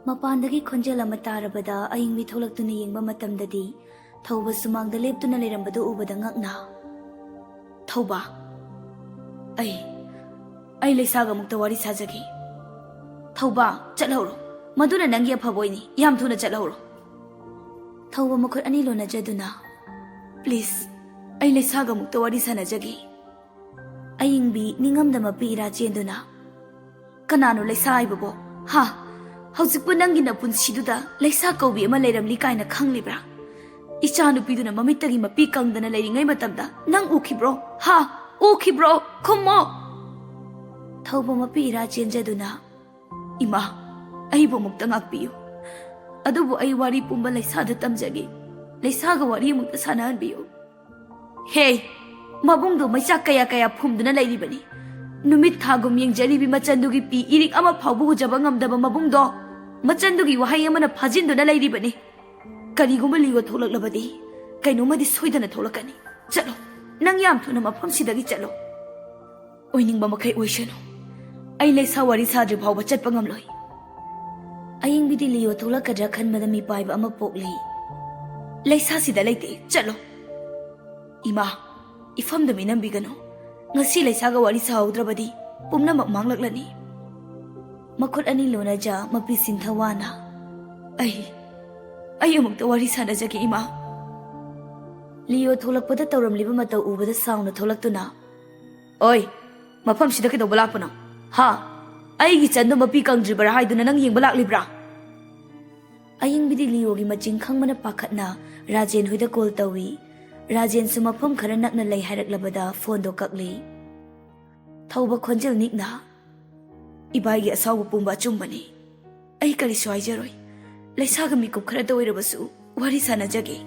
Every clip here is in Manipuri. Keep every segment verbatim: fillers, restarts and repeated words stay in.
ꯃꯄꯥꯟꯗꯒꯤ ꯈꯣꯟꯖꯦꯜ ꯑꯃ ꯇꯥꯔꯕꯗ ꯑꯏꯪꯕꯤ ꯊꯣꯛꯂꯛꯇꯨꯅ ꯌꯦꯡꯕ ꯃꯇꯝꯗꯗꯤ ꯊꯧꯕ ꯁꯨꯃꯥꯡꯗ ꯂꯦꯞꯇꯨꯅ ꯂꯩꯔꯝꯕꯗꯨ ꯎꯕꯗ ꯉꯛꯅ, "ꯊꯧꯕ, ꯑꯩ, ꯑꯩ ꯂꯩꯁꯥꯒ ꯑꯃꯨꯛꯇ ꯋꯥꯔꯤ ꯁꯥꯖꯒꯦ꯫ ꯊꯧꯕ, ꯆꯠꯍꯧꯔꯣ꯫ ꯃꯗꯨꯅ ꯅꯪꯒꯤ ꯑꯐꯕ ꯑꯣꯏꯅꯤ꯫ ꯌꯥꯝ ꯊꯨꯅ ꯆꯠꯍꯧꯔꯣ꯫" ꯊꯧꯕ ꯃꯈꯨꯠ ꯑꯅꯤ ꯂꯣꯟꯅꯖꯗꯨꯅ, "Please, ꯑꯩ ꯂꯩꯁꯥꯒ ꯑꯃꯨꯛꯇ ꯋꯥꯔꯤ ꯁꯥꯟꯅꯖꯒꯦ꯫" ꯑꯏꯪꯕꯤ ꯅꯤꯡꯉꯝꯗ ꯃꯄꯤ ꯏꯔꯥ ꯆꯦꯟꯗꯨꯅ, "ꯀꯅꯥꯅꯣ ꯂꯩꯁꯥ ꯍꯥꯏꯕꯕꯣ? ꯍꯥ? ꯍꯧꯖꯤꯛꯄꯨ ꯅꯪꯒꯤ ꯅꯄꯨꯟꯁꯤꯗꯨꯗ ꯂꯩꯁꯥ ꯀꯧꯕꯤ ꯑꯃ ꯂꯩꯔꯝꯂꯤ ꯀꯥꯏꯅ ꯈꯪꯂꯤꯕ꯭ꯔꯥ? ꯏꯆꯥꯅꯨꯄꯤꯗꯨꯅ ꯃꯃꯤꯠꯇꯒꯤ ꯃꯄꯤ ꯀꯪꯗꯅ ꯂꯩꯔꯤꯉꯩ ꯃꯇꯝꯗ ꯅꯪ ꯎꯈꯤꯕ꯭ꯔꯣ? ꯍꯥ? ꯎꯈꯤꯕ꯭ꯔꯣ? ꯈꯨꯝꯃꯣ!" ꯊꯧꯕ ꯃꯄꯤ ꯏꯔꯥ ꯆꯦꯟꯖꯗꯨꯅ, "ꯏꯃꯥ, ꯑꯩꯕꯨ ꯑꯃꯨꯛꯇ ꯉꯥꯛꯄꯤꯌꯨ꯫ ꯑꯗꯨꯕꯨ ꯑꯩ ꯋꯥꯔꯤ ꯄꯨꯝꯕ ꯂꯩꯁꯥꯗ ꯇꯝꯖꯒꯦ꯫ ꯂꯩꯁꯥꯒ ꯋꯥꯔꯤ ꯑꯃꯨꯛꯇ ꯁꯥꯟꯅꯍꯟꯕꯤꯌꯨ꯫" ꯍꯦ, ꯃꯕꯨꯡꯗꯣ ꯃꯩꯆꯥꯛ ꯀꯌꯥ ꯀꯌꯥ ꯐꯨꯝꯗꯨꯅ ꯂꯩꯔꯤꯕꯅꯤ꯫ ꯅꯨꯃꯤꯠ ꯊꯥꯒꯨꯝ ꯌꯦꯡꯖꯔꯤꯕꯤ ꯃꯆꯟꯗꯨꯒꯤ ꯄꯤ ꯏꯔꯤꯛ ꯑꯃ ꯐꯥꯎꯕ ꯎꯖꯕ ꯉꯝꯗꯕ ꯃꯕꯨꯡꯗꯣ ꯃꯆꯟꯗꯨꯒꯤ ꯋꯥꯍꯩ ꯑꯃꯅ ꯐꯥꯖꯤꯟꯗꯨꯅ ꯂꯩꯔꯤꯕꯅꯤ꯫ ꯀꯔꯤꯒꯨꯝꯕ ꯂꯤꯑꯣ ꯊꯣꯛꯂꯛꯂꯕꯗꯤ ꯀꯩꯅꯣꯝꯃꯗꯤ ꯁꯣꯏꯗꯅ ꯊꯣꯛꯂꯛꯀꯅꯤ꯫ ꯆꯠꯂꯣ, ꯅꯪ ꯌꯥꯝ ꯊꯨꯅ ꯃꯐꯝꯁꯤꯗꯒꯤ ꯆꯠꯂꯣ꯫ ꯑꯣꯏꯅꯤꯡꯕ ꯃꯈꯩ ꯑꯣꯏꯁꯅꯨ, ꯑꯩ ꯂꯩꯁꯥ ꯋꯥꯔꯤ ꯁꯥꯗ꯭ꯔꯤ ꯐꯥꯎꯕ ꯆꯠꯄ ꯉꯝꯂꯣꯏ꯫ ꯑꯌꯤꯡꯕꯤꯗꯤ ꯂꯤꯑꯣ ꯊꯣꯛꯂꯛꯀꯗ꯭ꯔꯥ ꯈꯟꯕꯗ ꯃꯤꯄꯥꯏꯕ ꯑꯃ ꯄꯣꯛꯂꯤ꯫ "ꯂꯩꯁꯥꯁꯤꯗ ꯂꯩꯇꯦ, ꯆꯠꯂꯣ꯫" "ꯏꯃꯥ, ꯏꯐꯝꯗ ꯃꯤꯅꯝꯕꯤꯒꯅꯨ꯫ ꯉꯁꯤ ꯂꯩꯁꯥꯒ ꯋꯥꯔꯤ ꯁꯥꯍꯧꯗ꯭ꯔꯕꯗꯤ ꯄꯨꯝꯅꯃꯛ ꯃꯥꯡꯂꯛꯂꯅꯤ꯫" ꯃꯈꯨꯠ ꯑꯅꯤ ꯂꯣꯟꯅꯖ ꯃꯄꯤ ꯁꯤꯟꯊꯋꯥꯅ, "ꯑꯩ, ꯑꯩ ꯑꯃꯨꯛꯇ ꯋꯥꯔꯤ ꯁꯥꯟꯅꯖꯒꯦ, ꯏꯃꯥ꯫" ꯂꯤꯑꯣ ꯊꯣꯛꯂꯛꯄꯗ ꯇꯧꯔꯝꯂꯤꯕ ꯃꯇꯧ ꯎꯕꯗ ꯁꯥꯎꯅ ꯊꯣꯛꯂꯛꯇꯨꯅ, "ꯑꯣꯏ, ꯃꯐꯝꯁꯤꯗ ꯀꯩꯗꯧꯕ ꯂꯥꯛꯄꯅꯣ? ꯍꯥ? ꯑꯩꯒꯤ ꯆꯟꯗꯣ ꯃꯄꯤ ꯀꯪꯗ꯭ꯔꯤꯕꯔꯥ ꯍꯥꯏꯗꯨꯅ ꯅꯪ ꯌꯦꯡꯕ ꯂꯥꯛꯂꯤꯕ꯭ꯔꯥ?" ꯑꯌꯤꯡꯕꯤꯗꯤ ꯂꯤꯑꯣꯒꯤ ꯃꯆꯤꯡ ꯈꯪꯕꯅ ꯄꯥꯈꯠꯅ ꯔꯥꯖꯦꯟ ꯍꯣꯏꯗ ꯀꯣꯜ ꯇꯧꯏ꯫ ꯔꯥꯖꯦꯟꯁꯨ ꯃꯐꯝ ꯈꯔ ꯅꯛꯅ ꯂꯩ ꯍꯥꯏꯔꯛꯂꯕꯗ ꯐꯣꯟꯗꯣ ꯀꯛꯂꯤ꯫ ꯊꯧꯕ ꯈꯣꯟꯖꯦꯜ ꯅꯤꯛꯅ, "ꯏꯕꯥꯏꯒꯤ ꯑꯁꯥꯎꯕ ꯄꯨꯝꯕ ꯑꯆꯨꯝꯕꯅꯤ꯫ ꯑꯩ ꯀꯔꯤꯁꯨ ꯍꯥꯏꯖꯔꯣꯏ꯫ ꯂꯩꯁꯥꯒ ꯃꯤꯀꯨꯞ ꯈꯔꯇ ꯑꯣꯏꯔꯕꯁꯨ ꯋꯥꯔꯤ ꯁꯥꯟꯅꯖꯒꯦ꯫"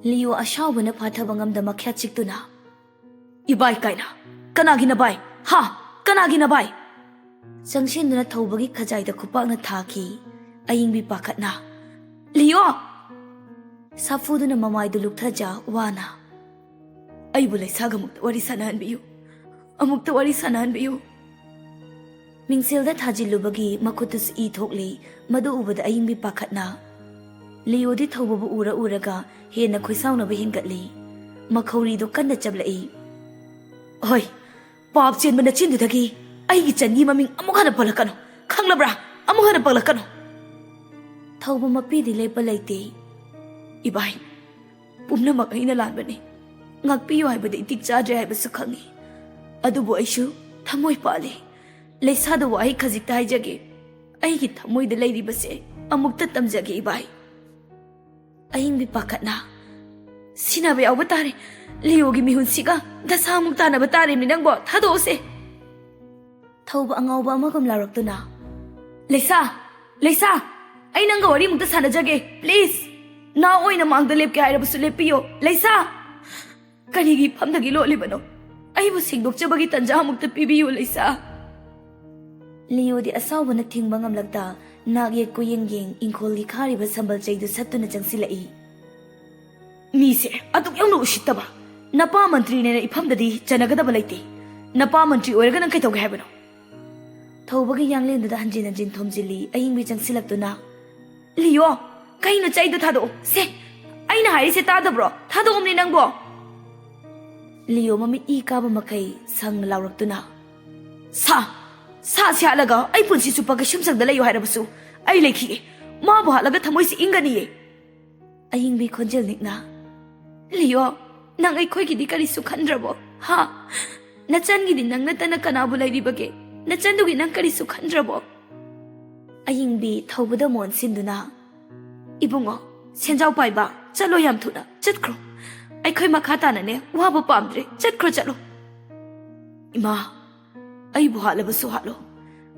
ꯂꯤꯑꯣ ꯑꯁꯥꯎꯕꯅ ꯐꯥꯊꯕ ꯉꯝꯗ ꯃꯈ꯭ꯌꯥꯠ ꯆꯤꯛꯇꯨꯅ, "ꯏꯕꯥꯏ ꯀꯥꯏꯅ? ꯀꯅꯥꯒꯤ ꯅꯕꯥꯏ? ꯍꯥ? ꯀꯅꯥꯒꯤ ꯅꯕꯥꯏ?" ꯆꯪꯁꯤꯟꯗꯨꯅ ꯊꯧꯕꯒꯤ ꯈꯖꯥꯏꯗ ꯈꯨꯄꯥꯛꯅ ꯊꯥꯈꯤ꯫ ꯑꯌꯤꯡꯕꯤ ꯄꯥꯈꯠꯅ, "ꯂꯤꯑꯣ!" ꯁꯥꯐꯨꯗꯨꯅ ꯃꯃꯥꯏꯗꯨ ꯂꯨꯞꯊꯖ ꯋꯥꯅ, "ꯑꯩꯕꯨ ꯂꯩꯁꯥꯒ ꯑꯃꯨꯛꯇ ꯋꯥꯔꯤ ꯁꯥꯟꯅꯍꯟꯕꯤꯌꯨ꯫ ꯑꯃꯨꯛꯇ ꯋꯥꯔꯤ ꯁꯥꯟꯅꯍꯟꯕꯤꯌꯨ꯫" ꯃꯤꯡꯁꯦꯜꯗ ꯊꯥꯖꯤꯜꯂꯨꯕꯒꯤ ꯃꯈꯨꯠꯇꯨꯁꯨ ꯏ ꯊꯣꯛꯂꯤ꯫ ꯃꯗꯨ ꯎꯕꯗ ꯑꯏꯪꯕꯤ ꯄꯥꯈꯠꯅ ꯂꯤꯌꯣꯗꯤ ꯊꯧꯕꯕꯨ ꯎꯔ ꯎꯔꯒ ꯍꯦꯟꯅ ꯈꯣꯏꯁꯥꯎꯅꯕ ꯍꯦꯟꯒꯠꯂꯤ꯫ ꯃꯈꯧꯔꯤꯗꯨ ꯀꯟꯅ ꯆꯞꯂꯛꯏ꯫ "ꯍꯣꯏ, ꯄꯥꯞ ꯆꯦꯟꯕ ꯅꯆꯤꯟꯗꯨꯗꯒꯤ ꯑꯩꯒꯤ ꯆꯟꯒꯤ ꯃꯃꯤꯡ ꯑꯃꯨꯛ ꯍꯟꯅ ꯄꯜꯂꯛꯀꯅꯨ, ꯈꯪꯂꯕ꯭ꯔꯥ? ꯑꯃꯨꯛ ꯍꯟꯅ ꯄꯜꯂꯛꯀꯅꯨ!" ꯊꯧꯕ ꯃꯄꯤꯗꯤ ꯂꯦꯞꯄ ꯂꯩꯇꯦ꯫ "ꯏꯕꯥꯏ, ꯄꯨꯝꯅꯃꯛ ꯑꯩꯅ ꯂꯥꯟꯕꯅꯤ꯫ ꯉꯥꯛꯄꯤꯌꯨ ꯍꯥꯏꯕꯗ ꯏꯇꯤꯛ ꯆꯥꯗ꯭ꯔꯦ ꯍꯥꯏꯕꯁꯨ ꯈꯪꯏ꯫ ꯑꯗꯨꯕꯨ ꯑꯩꯁꯨ ꯊꯃꯣꯏ ꯄꯥꯜꯂꯤ꯫ ꯂꯩꯁꯥꯗ ꯋꯥꯍꯩ ꯈꯖꯤꯛꯇ ꯍꯥꯏꯖꯒꯦ꯫ ꯑꯩꯒꯤ ꯊꯃꯣꯏꯗ ꯂꯩꯔꯤꯕꯁꯦ ꯑꯃꯨꯛꯇ ꯇꯝꯖꯒꯦ, ꯏꯕꯥꯏ꯫" ꯑꯍꯤꯡꯕꯤ ꯄꯥꯈꯠꯅ, "ꯁꯤꯅꯕ ꯌꯥꯎꯕ ꯇꯥꯔꯦ꯫ ꯂꯤꯌꯣꯒꯤ ꯃꯤꯍꯨꯟꯁꯤꯒ ꯗꯁꯥ ꯑꯃꯨꯛ ꯇꯥꯅꯕ ꯇꯥꯔꯦꯃꯤ ꯅꯪꯕꯣ꯫ ꯊꯥꯗꯣꯛꯑꯣꯁꯦ!" ꯊꯧꯕ ꯑꯉꯥꯎꯕ ꯑꯃꯒꯨꯝ ꯂꯥꯎꯔꯛꯇꯨꯅ, "ꯂꯩꯁꯥ! ꯂꯩꯁꯥ! ꯑꯩ ꯅꯪꯒ ꯋꯥꯔꯤ ꯑꯃꯨꯛꯇ ꯁꯥꯟꯅꯖꯒꯦ, please! ꯅꯥ ꯑꯣꯏꯅ ꯃꯥꯡꯗ ꯂꯦꯞꯀꯦ ꯍꯥꯏꯔꯕꯁꯨ ꯂꯦꯞꯄꯤꯌꯣ, ꯂꯩꯁꯥ! ꯀꯔꯤꯒꯤ ꯏꯐꯝꯗꯒꯤ ꯂꯣꯠꯂꯤꯕꯅꯣ? ꯑꯩꯕꯨ ꯁꯦꯡꯗꯣꯛꯆꯕꯒꯤ ꯇꯟꯖꯥ ꯑꯃꯨꯛꯇ ꯄꯤꯕꯤꯌꯨ, ꯂꯩꯁꯥ!" ꯂꯤꯌꯣꯗꯤ ꯑꯁꯥꯎꯕꯅ ꯊꯤꯡꯕ ꯉꯝꯂꯛꯇ ꯅꯥꯛ ꯌꯦꯠ ꯀꯣꯌꯦꯡ ꯌꯦꯡ ꯏꯪꯈꯣꯜꯒꯤ ꯈꯥꯔꯤꯕ ꯁꯝꯕꯜ ꯆꯩꯗꯨ ꯁꯠꯇꯨꯅ ꯆꯪꯁꯤꯜꯂꯛꯏ꯫ "ꯃꯤꯁꯦ ꯑꯗꯨꯛ ꯌꯥꯝꯅ ꯎꯁꯤꯠꯇꯕ! ꯅꯄꯥ ꯃꯟꯇ꯭ꯔꯤꯅꯦꯅ ꯏꯐꯝꯗꯗꯤ ꯆꯟꯅꯒꯗꯕ ꯂꯩꯇꯦ꯫ ꯅꯄꯥ ꯃꯟꯇ꯭ꯔꯤ ꯑꯣꯏꯔꯒ ꯅꯪ ꯀꯩꯗꯧꯒꯦ ꯍꯥꯏꯕꯅꯣ?" ꯊꯧꯕꯒꯤ ꯌꯥꯡꯂꯦꯟꯗꯨꯗ ꯍꯟꯖꯤꯟ ꯍꯟꯖꯤꯟ ꯊꯣꯝꯖꯤꯜꯂꯤ ꯑꯏꯪꯕꯤ ꯆꯪꯁꯤꯜꯂꯛꯇꯨꯅ꯫ "ꯂꯤꯌꯣ, ꯀꯩꯅꯣ ꯆꯩꯗꯣ ꯊꯥꯗꯣꯛꯑꯣ꯫ ꯁꯦ, ꯑꯩꯅ ꯍꯥꯏꯔꯤꯁꯦ ꯇꯥꯗꯕ꯭ꯔꯣ? ꯊꯥꯗꯣꯛꯑꯣꯅꯦ ꯅꯪꯕꯣ!" ꯂꯤꯌꯣ ꯃꯃꯤꯠ ꯏ ꯀꯥꯕ ꯃꯈꯩ ꯁꯪꯅ ꯂꯥꯎꯔꯛꯇꯨꯅ, "ꯁꯥ! ꯁꯥꯁꯤ ꯍꯥꯠꯂꯒ ꯑꯩ ꯄꯨꯟꯁꯤ ꯆꯨꯞꯄ ꯀꯩꯁꯨꯝꯁꯪꯗ ꯂꯩꯌꯨ ꯍꯥꯏꯔꯕꯁꯨ ꯑꯩ ꯂꯩꯈꯤꯒꯦ꯫ ꯃꯥꯕꯨ ꯍꯥꯠꯂꯒ ꯊꯃꯣꯏꯁꯤ ꯏꯪꯒꯅꯤꯌꯦ!" ꯑꯍꯤꯡꯕꯤ ꯈꯣꯟꯖꯦꯜ ꯅꯤꯛꯅ, "ꯂꯤꯌꯣ, ꯅꯪ ꯑꯩꯈꯣꯏꯒꯤꯗꯤ ꯀꯔꯤꯁꯨ ꯈꯟꯗ꯭ꯔꯕꯣ? ꯍꯥ? ꯅꯆꯟꯒꯤꯗꯤ ꯅꯪ ꯅꯠꯇꯅ ꯀꯅꯥꯕꯨ ꯂꯩꯔꯤꯕꯒꯦ? ꯅꯆꯟꯗꯨꯒꯤ ꯅꯪ ꯀꯔꯤꯁꯨ ꯈꯟꯗ꯭ꯔꯕꯣ?" ꯑꯍꯤꯡꯕꯤ ꯊꯧꯕꯗ ꯃꯣꯟ ꯁꯤꯟꯗꯨꯅ, "ꯏꯕꯨꯡꯉꯣ, ꯁꯦꯟꯖꯥꯎ ꯄꯥꯏꯕ, ꯆꯠꯂꯣ ꯌꯥꯝ ꯊꯨꯅ, ꯆꯠꯈ꯭ꯔꯣ꯫ ꯑꯩꯈꯣꯏ ꯃꯈꯥ ꯇꯥꯅꯅꯦ ꯋꯥꯕ ꯄꯥꯝꯗ꯭ꯔꯦ, ꯆꯠꯈ꯭ꯔꯣ, ꯆꯠꯂꯣ꯫" "ꯏꯃꯥ, ꯑꯩꯕꯨ ꯍꯥꯠꯂꯕꯁꯨ ꯍꯥꯠꯂꯣ,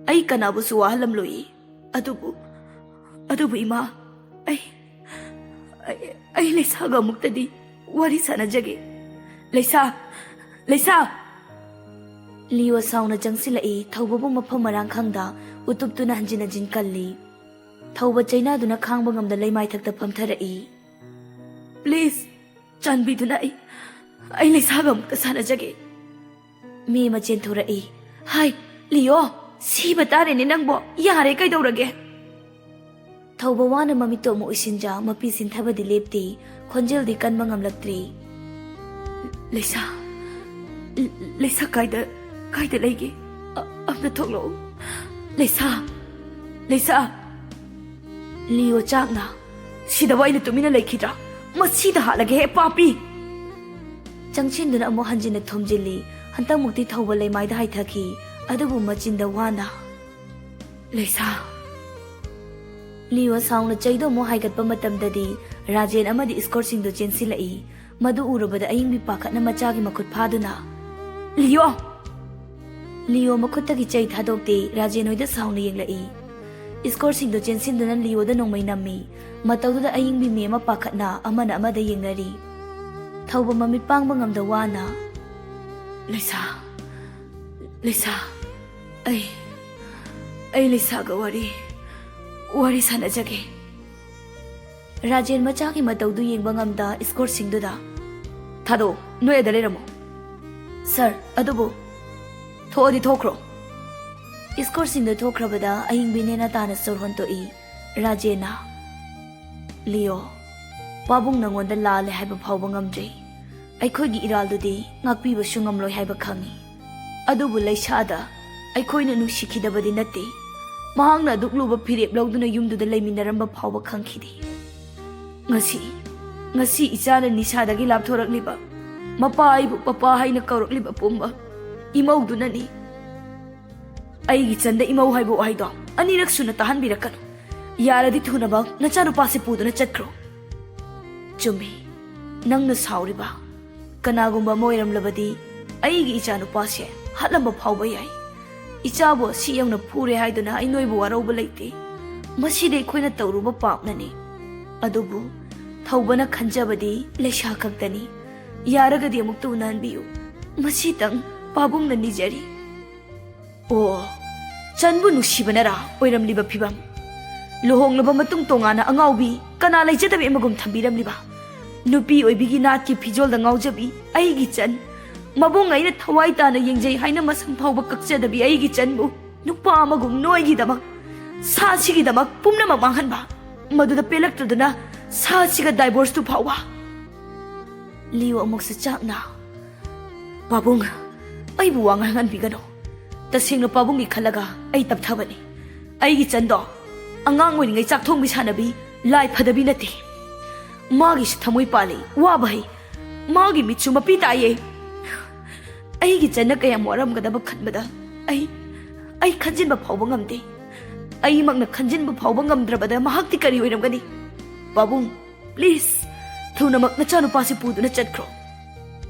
ꯑꯩ ꯀꯅꯥꯕꯨꯁꯨ ꯋꯥꯍꯜꯂꯝꯂꯣꯏꯌꯦ꯫ ꯑꯗꯨꯕꯨ, ꯑꯗꯨꯕꯨ ꯏꯃꯥ, ꯑꯩ, ꯑꯩ, ꯑꯩ ꯂꯩꯁꯥꯒ ꯑꯃꯨꯛꯇꯗꯤ ꯋꯥꯔꯤ ꯁꯥꯟꯅꯖꯒꯦ꯫ ꯂꯩꯁꯥ, ꯂꯩꯁꯥ!" ꯂꯤꯌꯣ ꯁꯥꯎꯅ ꯆꯪꯁꯤꯜꯂꯛꯏ꯫ ꯊꯧꯕꯕꯨ ꯃꯐꯝ ꯃꯔꯥꯡ ꯈꯪꯗ ꯎꯇꯨꯞꯇꯨꯅ ꯍꯟꯖꯤꯟ ꯍꯟꯖꯤꯟ ꯀꯜꯂꯤ꯫ ꯊꯧꯕ ꯆꯩꯅꯥꯗꯨꯅ ꯈꯥꯡꯕ ꯉꯝꯗ ꯂꯩꯃꯥꯏꯊꯛꯇ ꯐꯝꯊꯔꯛꯏ꯫ "Please, ꯆꯥꯟꯕꯤꯗꯨꯅ ꯑꯩ, ꯑꯩ ꯂꯩꯁꯥꯒ ꯑꯃꯨꯛꯇ ꯁꯥꯟꯅꯖꯒꯦ꯫" ꯃꯤ ꯑꯃ ꯆꯦꯟꯊꯣꯔꯛꯏ꯫ "ꯍꯥꯏ, ꯂꯤꯌꯣ!" ꯁꯤꯕ ꯇꯥꯔꯦꯅꯦ ꯅꯪꯕꯣ꯫ ꯌꯥꯔꯦ, ꯀꯩꯗꯧꯔꯒꯦ? ꯊꯧꯕ ꯋꯥꯅ ꯃꯃꯤꯠꯇꯣ ꯑꯃꯨꯛ ꯎꯏꯁꯤꯟꯖ, ꯃꯄꯤ ꯁꯤꯟꯊꯕꯗꯤ ꯂꯦꯞꯇꯦ, ꯈꯣꯟꯖꯦꯜꯗꯤ ꯀꯟꯕ ꯉꯝꯂꯛꯇ꯭ꯔꯦ꯫ "ꯂꯩꯁꯥ, ꯂꯩꯁꯥ ꯀꯥꯏꯗ, ꯀꯥꯏꯗ ꯂꯩꯒꯦ? ꯑ-, ꯑꯝꯇ ꯊꯣꯛꯂꯛꯑꯣ꯫ ꯂꯩꯁꯥ, ꯂꯩꯁꯥ!" ꯂꯤꯌꯣ ꯆꯥꯛꯅ, "ꯁꯤꯗꯕꯨ ꯑꯩꯅ ꯇꯨꯃꯤꯟꯅ ꯂꯩꯈꯤꯗ꯭ꯔꯥ? ꯃꯁꯤꯗ ꯍꯥꯠꯂꯒꯦ ꯍꯦ, ꯄꯥꯄꯤ!" ꯆꯪꯁꯤꯟꯗꯨꯅ ꯑꯃꯨꯛ ꯍꯟꯖꯤꯟꯅ ꯊꯣꯝꯖꯤꯜꯂꯤ꯫ ꯍꯟꯇꯛꯃꯨꯛꯇꯤ ꯊꯧꯕ ꯂꯩꯃꯥꯏꯗ ꯍꯥꯏꯊꯈꯤ, ꯑꯗꯨꯕꯨ ꯃꯆꯤꯟꯗ ꯋꯥꯅ, "ꯂꯩꯁꯥ!" ꯂꯤꯌꯣ ꯁꯥꯎꯅ ꯆꯩꯗꯣ ꯑꯃꯨꯛ ꯍꯥꯏꯒꯠꯄ ꯃꯇꯝꯗꯗꯤ ꯔꯥꯖꯦꯟ ꯑꯃꯗꯤ ꯏꯁꯀꯣꯔꯠꯁꯤꯡꯗꯣ ꯆꯦꯟꯁꯤꯜꯂꯛꯏ꯫ ꯃꯗꯨ ꯎꯔꯨꯕꯗ ꯑꯌꯤꯡꯕꯤ ꯄꯥꯈꯠꯅ ꯃꯆꯥꯒꯤ ꯃꯈꯨꯠ ꯐꯥꯗꯨꯅ, "ꯂꯤꯌꯣ!" ꯂꯤꯌꯣ ꯃꯈꯨꯠꯇꯒꯤ ꯆꯩ ꯊꯥꯗꯣꯛꯇꯦ, ꯔꯥꯖꯦꯟ ꯍꯣꯏꯗ ꯁꯥꯎꯅ ꯌꯦꯡꯂꯛꯏ꯫ ꯏꯁꯀꯣꯔꯠꯁꯤꯡꯗꯣ ꯆꯦꯟꯁꯤꯟꯗꯨꯅ ꯂꯤꯌꯣꯗ ꯅꯣꯡꯃꯩ ꯅꯝꯃꯤ꯫ ꯃꯇꯧꯗꯨꯗ ꯑꯌꯤꯡꯕꯤ ꯃꯤ ꯑꯃ ꯄꯥꯈꯠꯅ ꯑꯃꯅ ꯑꯃꯗ ꯌꯦꯡꯅꯔꯤ꯫ ꯊꯧꯕ ꯃꯃꯤꯠ ꯄꯥꯡꯕ ꯉꯝꯗ ꯋꯥꯅ, "ꯂꯩꯁꯥ, ꯂꯩꯁꯥ, ꯑꯩ, ꯑꯩ ꯂꯩꯁꯥꯒ ꯋꯥꯔꯤ, ꯋꯥꯔꯤ ꯁꯥꯟꯅꯖꯒꯦ꯫" ꯔꯥꯖꯦꯟ ꯃꯆꯥꯒꯤ ꯃꯇꯧꯗꯨ ꯌꯦꯡꯕ ꯉꯝꯗ ꯏꯁꯀꯣꯔꯠꯁꯤꯡꯗꯨꯗ, "ꯊꯥꯗꯣꯛꯑꯣ, ꯅꯣꯏ ꯑꯗ ꯂꯩꯔꯝꯃꯣ꯫" "ꯁꯥꯔ, ꯑꯗꯨꯕꯨ꯫" "ꯊꯣꯛꯑꯗꯤ ꯊꯣꯛꯈ꯭ꯔꯣ꯫" ꯏꯁꯀꯣꯔꯠꯁꯤꯡꯗꯨ ꯊꯣꯛꯈ꯭ꯔꯕꯗ ꯑꯌꯤꯡꯕꯤ ꯅꯦꯅꯥ ꯇꯥꯅ ꯁꯣꯔ ꯍꯣꯟꯇꯣꯛꯏ꯫ ꯔꯥꯖꯦꯟꯅ, "ꯂꯤꯌꯣ, ꯄꯥꯕꯨꯡ ꯅꯉꯣꯟꯗ ꯂꯥꯜꯂꯦ ꯍꯥꯏꯕ ꯐꯥꯎꯕ ꯉꯝꯗ꯭ꯔꯤ꯫ ꯑꯩꯈꯣꯏꯒꯤ ꯏꯔꯥꯜꯗꯨꯗꯤ ꯉꯥꯛꯄꯤꯕꯁꯨ ꯉꯝꯂꯣꯏ ꯍꯥꯏꯕ ꯈꯪꯏ꯫ ꯑꯗꯨꯕꯨ ꯂꯩꯁꯥꯗ ꯑꯩꯈꯣꯏꯅ ꯅꯨꯡꯁꯤꯈꯤꯗꯕꯗꯤ ꯅꯠꯇꯦ꯫ ꯃꯍꯥꯛꯅ ꯑꯗꯨꯛ ꯂꯨꯕ ꯐꯤꯔꯦꯞ ꯂꯧꯗꯨꯅ ꯌꯨꯝꯗꯨꯗ ꯂꯩꯃꯤꯟꯅꯔꯝꯕ ꯐꯥꯎꯕ ꯈꯪꯈꯤꯗꯦ꯫ ꯉꯁꯤ, ꯉꯁꯤ ꯏꯆꯥꯅ ꯅꯤꯁꯥꯗꯒꯤ ꯂꯥꯞꯊꯣꯔꯛꯂꯤꯕ, ꯃꯄꯥ ꯑꯩꯕꯨ ꯄꯄꯥ ꯍꯥꯏꯅ ꯀꯧꯔꯛꯂꯤꯕ ꯄꯨꯝꯕ ꯏꯃꯧꯗꯨꯅꯅꯤ꯫" "ꯑꯩꯒꯤ ꯆꯟꯗ ꯏꯃꯧ ꯍꯥꯏꯕ ꯋꯥꯍꯩꯗꯣ ꯑꯅꯤꯔꯛ ꯁꯨꯅ ꯇꯥꯍꯟꯕꯤꯔꯛꯀꯅꯨ꯫ ꯌꯥꯔꯗꯤ ꯊꯨꯅꯃꯛ ꯅꯆꯥꯅꯨꯄꯥꯁꯦ ꯄꯨꯗꯨꯅ ꯆꯠꯈ꯭ꯔꯣ꯫" "ꯆꯨꯝꯃꯤ, ꯅꯪꯅ ꯁꯥꯎꯔꯤꯕ꯫ ꯀꯅꯥꯒꯨꯝꯕ ꯑꯃ ꯑꯣꯏꯔꯝꯂꯕꯗꯤ ꯑꯩꯒꯤ ꯏꯆꯥꯅꯨꯄꯥꯁꯦ ꯍꯥꯠꯂꯝꯕ ꯐꯥꯎꯕ ꯌꯥꯏ꯫ ꯏꯆꯥꯕꯨ ꯑꯁꯤ ꯌꯧꯅ ꯐꯨꯔꯦ ꯍꯥꯏꯗꯨꯅ ꯑꯩ ꯅꯣꯏꯕꯨ ꯋꯥꯔꯧꯕ ꯂꯩꯇꯦ꯫ ꯃꯁꯤꯗꯤ ꯑꯩꯈꯣꯏꯅ ꯇꯧꯔꯨꯕ ꯄꯥꯞꯅꯅꯤ꯫ ꯑꯗꯨꯕꯨ ꯊꯧꯕꯅ ꯈꯟꯖꯕꯗꯤ ꯂꯩꯁꯥ ꯈꯛꯇꯅꯤ꯫ ꯌꯥꯔꯒꯗꯤ ꯑꯃꯨꯛꯇ ꯎꯅꯍꯟꯕꯤꯌꯨ꯫ ꯃꯁꯤꯇꯪ ꯄꯥꯕꯨꯡꯅ ꯅꯤꯖꯔꯤ꯫" ꯑꯣ, ꯆꯟꯕꯨ ꯅꯨꯡꯁꯤꯕꯅꯔꯥ ꯑꯣꯏꯔꯝꯂꯤꯕ ꯐꯤꯕꯝ? ꯂꯨꯍꯣꯡꯂꯕ ꯃꯇꯨꯡ ꯇꯣꯉꯥꯟꯅ ꯑꯉꯥꯎꯕꯤ ꯀꯅꯥ ꯂꯩꯖꯗꯕꯤ ꯑꯃꯒꯨꯝ ꯊꯝꯕꯤꯔꯝꯂꯤꯕ? ꯅꯨꯄꯤ ꯑꯣꯏꯕꯤꯒꯤ ꯅꯥꯠꯀꯤ ꯐꯤꯖꯣꯜꯗ ꯉꯥꯎꯖꯕꯤ ꯑꯩꯒꯤ ꯆꯟ, ꯃꯕꯨꯡ ꯑꯩꯅ ꯊꯋꯥꯏ ꯇꯥꯅ ꯌꯦꯡꯖꯩ ꯍꯥꯏꯅ ꯃꯁꯝ ꯐꯥꯎꯕ ꯀꯛꯆꯗꯕꯤ ꯑꯩꯒꯤ ꯆꯟꯕꯨ ꯅꯨꯄꯥ ꯑꯃꯒꯨꯝ ꯅꯣꯏꯒꯤꯗꯃꯛ, ꯁꯥꯁꯤꯒꯤꯗꯃꯛ ꯄꯨꯝꯅꯃꯛ ꯃꯥꯡꯍꯟꯕ, ꯃꯗꯨꯗ ꯄꯦꯜꯂꯛꯇ꯭ꯔꯗꯨꯅ ꯁꯥꯁꯤꯒ divorce ꯇꯨ ꯐꯥꯎꯕ꯫ ꯂꯤꯌꯣ ꯑꯃꯨꯛꯁꯨ ꯆꯥꯛꯅ, "ꯄꯥꯕꯨꯡ, ꯑꯩꯕꯨ ꯋꯥ ꯉꯥꯡꯍꯟꯕꯤꯒꯅꯨ꯫ ꯇꯁꯦꯡꯅ ꯄꯥꯕꯨꯡꯒꯤ ꯈꯜꯂꯒ ꯑꯩ ꯇꯞꯊꯕꯅꯤ꯫ ꯑꯩꯒꯤ ꯆꯟꯗꯣ ꯑꯉꯥꯡ ꯑꯣꯏꯔꯤꯉꯩ ꯆꯥꯛ ꯊꯣꯡꯕꯤ ꯁꯥꯟꯅꯕꯤ, ꯂꯥꯏ ꯐꯗꯕꯤ ꯅꯠꯇꯦ꯫ ꯃꯥꯒꯤꯁꯨ ꯊꯃꯣꯏ ꯄꯥꯜꯂꯤ, ꯋꯥꯕ ꯍꯩ꯫ ꯃꯥꯒꯤ ꯃꯤꯠꯁꯨ ꯃꯄꯤ ꯇꯥꯏꯌꯦ꯫ ꯑꯩꯒꯤ ꯆꯟꯅ ꯀꯌꯥꯝ ꯋꯥꯔꯝꯒꯗꯕ ꯈꯟꯕꯗ ꯑꯩ, ꯑꯩ ꯈꯟꯖꯤꯟꯕ ꯐꯥꯎꯕ ꯉꯝꯗꯦ꯫ ꯑꯩꯃꯛꯅ ꯈꯟꯖꯤꯟꯕ ꯐꯥꯎꯕ ꯉꯝꯗ꯭ꯔꯕꯗ ꯃꯍꯥꯛꯇꯤ ꯀꯔꯤ ꯑꯣꯏꯔꯝꯒꯅꯤ? ꯄꯥꯕꯨꯡ, please, ꯊꯨꯅꯃꯛ ꯅꯆꯥꯅꯨꯄꯥꯁꯤ ꯄꯨꯗꯨꯅ ꯆꯠꯈ꯭ꯔꯣ꯫"